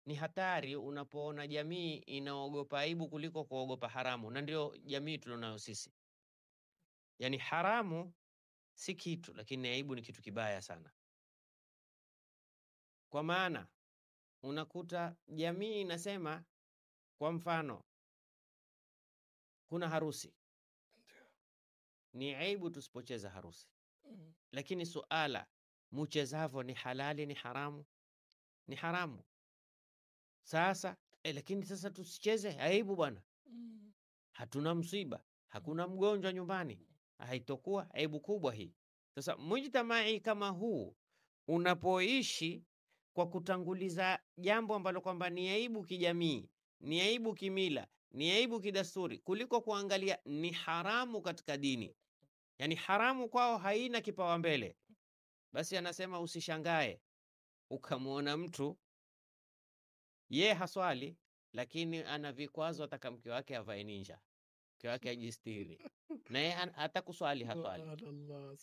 Ni hatari unapoona jamii inaogopa aibu kuliko kuogopa haramu, na ndio jamii tulionayo sisi. Yani haramu si kitu, lakini aibu ni kitu kibaya sana. Kwa maana unakuta jamii inasema, kwa mfano, kuna harusi, ni aibu tusipocheza harusi. Lakini suala muchezavo ni halali ni haramu? Ni haramu. Sasa lakini sasa tusicheze, aibu bwana. Hatuna msiba, hakuna mgonjwa nyumbani, haitokuwa aibu kubwa hii. Sasa mujtamai kama huu unapoishi kwa kutanguliza jambo ambalo kwamba ni aibu kijamii, ni aibu kimila, ni aibu kidasturi, kuliko kuangalia ni haramu katika dini, yani haramu kwao haina kipawa mbele. Basi anasema usishangae ukamwona mtu ye haswali, lakini ana vikwazo, ataka mke wake avae ninja, mke wake ajistiri, na ye hata kuswali haswali. Subhanallah.